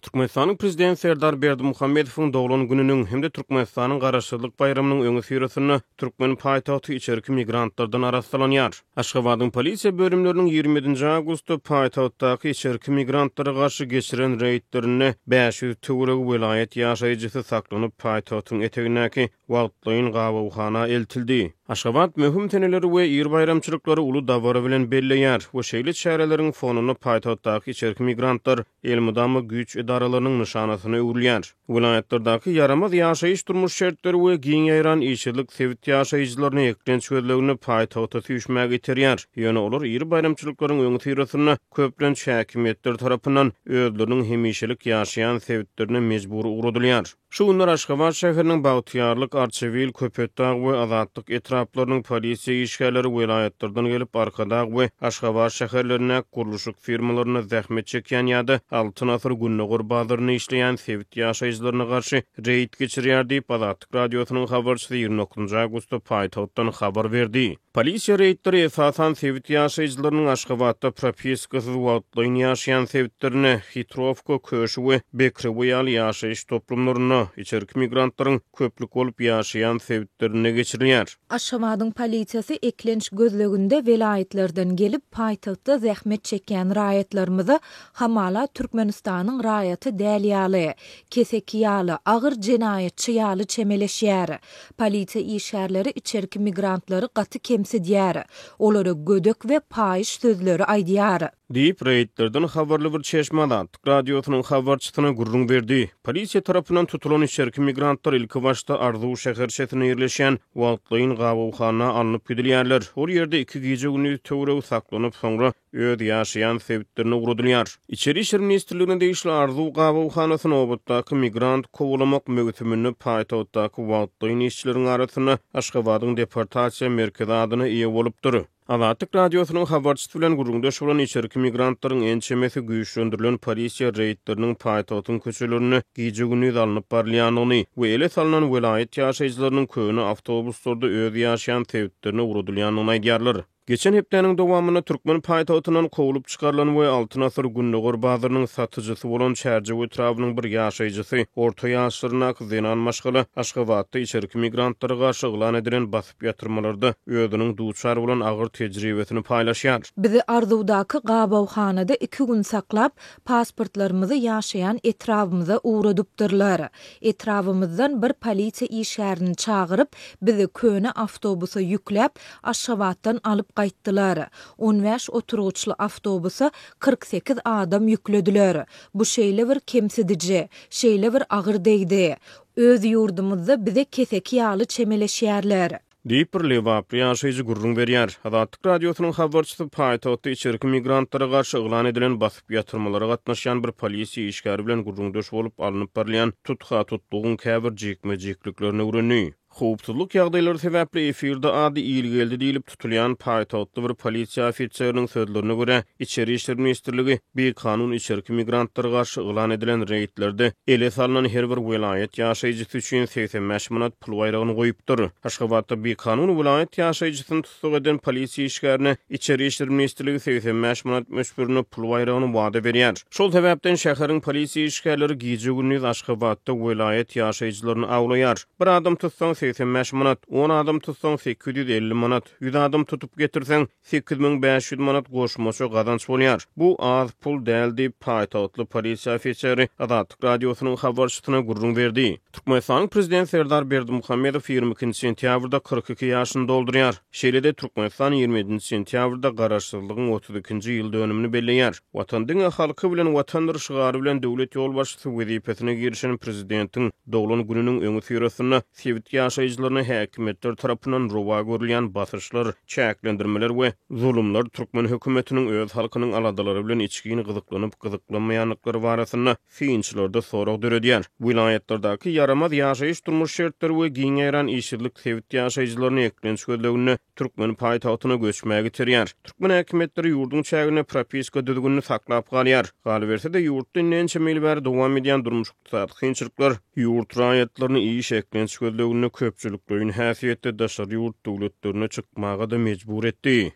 Türkmenistanyň Prezidenti Serdar Berdimuhamedowyň doglan gününiň hem-de Türkmenistanyň Garaşsyzlyk baýramynyň öňüsyrasynda türkmen paýtagty içerki migrantlardan arassalanýar. Aşgabadyň polisiýa bölümleriniň 27-nji awgustda paýtagtdaky içerki migrantlara garşy geçiren reýdlerinde 500 töweregi welaýat ýaşaýjysy saklanyp, paýtagtyň etegindäki wagtlaýyn gabawhana eltildi. Aşgabat möhüm seneleri we iri baýramçylyklary uly dabara bilen belleýär we şeýle çäreleriň fonunda paýtagtdaky içerki migrantlar elmydama güýç edaralarynyň nyşanasyna öwrülýär. Welaýatlardaky ýaramaz ýaşaýyş-durmuş şertleri we giň ýaýran işsizlik sebit ýaşaýjylaryny eklenç gözleginde paýtagta süýşmäge iterýär. Ýöne olar iri baýramçylyklaryň öňüsyrasynda köplenç häkimiýetler tarapyndan özleriniň hemişelik ýaşaýan sebitlerine mejbury ugradylýar. Şu günler Aşgabat şäheriniň Bagtyýarlyk, Arçabil, Köpetdag we Azatlyk etraplarynyň polisiýa işgärleri welaýatlardan gelip, Arkadag we Aşgabat şäherlerindäki gurluşyk firmalarynda zähmet çekýän ýa-da Altyn asyr gündogar bazarynda işleýän sebit ýaşaýjylaryna garşy reýd geçirýär diýip, Azatlyk Radiosynyň habarçysy 29 awgustda paýtagtdan habar berdi. Polisiýa reýdleri esasan sebit ýaşaýjylarynyň Aşgabatda propiskasyz wagtlaýyn ýaşaýan sebitlerinde, Hitrowka, Köşi we Bekrewe ýaly ýaşaýyş toplumlarynda, içerki migrantlaryň köplük bolup ýaşaýan sebitlerinde geçirilýär. Aşgabadyň polisiýasy eklenç gözleginde welaýatlardan gelip, paýtagtda zähmet çekýän raýatlarymyza hamala Türkmenistanyň raýaty däl ýaly, keseki ýaly, agyr jenaýatçy ýaly çemeleşýär. Polisiýa işgärleri içerki migrantlary gaty kemsidýär, olara gödek we paýyş sözleri aýdýar. Diýip, reýdlerden habarly bir çeşme Azatlyk Radiosynyň habarçysyna gürrüň berdi. Polisiýa tarapyndan tutulan içerki migrantlar ilkibaşda Arzuw şäherçesinde ýerleşýän wagtlaýyn gabawhana alnyp gidilýärler. Ol ýerde iki gije-gündiz töweregi saklanyp, soňra öz ýaşaýan sebitlerine ugradylýar. Içeri işler ministrligine degişli Arzuw gabawhanasy nobatdaky migrant kowalamak möwsüminde paýtagtdaky wagtlaýyn işçileriň arasynda Aşgabadyň deportasiýa merkezi adyna eýe bolupdyr. Azatlyk Radiosynyň habarçysy bilen gürrüňdeş bolan içerki migrantlaryň ençemesi güýçlendirilen polisiýa reýdleriniň paýtagtyň köçelerinde gije-gündiz alnyp barylýandygyny we ele salnan welaýat ýaşaýjylarynyň köne awtobuslarda öz ýaşaýan sebitlerine ugradylýandygyny aýdýarlar. Geçen hepdäniň dowamynda türkmen paýtagtyndan kowlup çykarylan we Altyn asyr gündogar bazarynyň satyjysy bolan Çärjew etrabynyň bir ýaşaýjysy, orta ýaşlaryndaky zenan maşgala Aşgabatda içerki migrantlara garşy yglan edilen basyp ýatyrmalarda özüniň duçar bolan agyr tejribesini paýlaşýar. Bizi Arzuwdaky gabawhanada iki gün saklap, pasportlarymyzy ýaşaýan etrabymyza ugradypdyrlar. Etrabymyzdan bir polisiýa işgärini çagyryp, bizi köne awtobusa ýükläp, Aşgabatdan alyp gaýtdylar. On bäş oturgyçly awtobusa 48 adam ýüklediler. Bu şeýle bir kemsidiji, şeýle bir agyr degdi. Öz ýurdumyzda bize keseki ýaly çemeleşýärler. Diýip, bir lebaply ýaşaýjy gürrüň berýär. Azatlyk Radiosynyň habarçysy paýtagtda içerki migrantlara garşy yglan edilen basyp ýatyrmalara gatnaşýan bir polisiýa işgäri bilen gürrüňdeş bolup, alnyp barylýan tutha-tutlugyň käbir jikme-jikliklerini öwrendi. Howpsuzlyk ýagdaýlary sebäpli efirde ady Ilgeldi diýlip tutulýan paýtagtly bir polisiýa ofiseriniň sözlerine görä, Içeri işler ministrligi bikanun içerki migrantlara garşy yglan edilen reýdlerde ele salnan her bir welaýat ýaşaýjysy üçin 85 manat pul baýragyny goýupdyr. Aşgabatda bikanun welaýat ýaşaýjysyny tussag eden polisiýa işgärine Içeri işler ministrligi 85 manat möçberinde pul baýragyny wada berýär. Şol sebäpden şäheriň polisiýa işgärleri gije-gündiz Aşgabatda welaýat ýaşaýjylaryny awlaýar. Bir adam tutsaň 85 manat, on adam tutsaň 850 manat, ýüz adam tutup getirseň 8500 manat goşmaça gazanç bolýar. Bu az pul däl diýip, paýtagtly polisiýa ofiseri Azatlyk Radiosynyň habarçysyna gürrüň berdi. Türkmenistanyň Prezidenti Serdar Berdimuhamedow 22-nji sentýabrda 42 ýaşyny doldurýar. Şeýle-de Türkmenistan 27-nji sentýabrda Garaşsyzlygyň 32-nji ýyl dönümini belleýär. Watan diňe halky bilen Watandyr şygary bilen döwlet ýolbaşçysy wezipesine girişen Prezidentiň doglan gününiň öňüsyrasynda sebit ýaşaýjylaryna häkimiýetler tarapyndan rowa görülýän basyşlar, çäklendirmeler we zulumlar türkmen hökümetiniň öz halkynyň aladalary bilen içgin gyzyklanyp-gyzyklanmaýandyklary barasynda synçylarda sorag döredýär. Welaýatlardaky ýaramaz ýaşaýyş-durmuş şertleri we giň ýaýran işsizlik sebit ýaşaýjylaryny eklenç gözleginde türkmen paýtagtyna göçmäge iterýär. Türkmen häkimiýetleri ýurduň çäginde propiska düzgünini saklap galýar. Galyberse-de, ýurtda indi ençeme ýyl bäri dowam edýän durmuş-ykdysady kynçylyklar ýurt raýatlaryny iş, eklenç gözleginde köpçülikleýin häsiýetde daşary ýurt döwletlerine çykmaga-da mejbur etdi.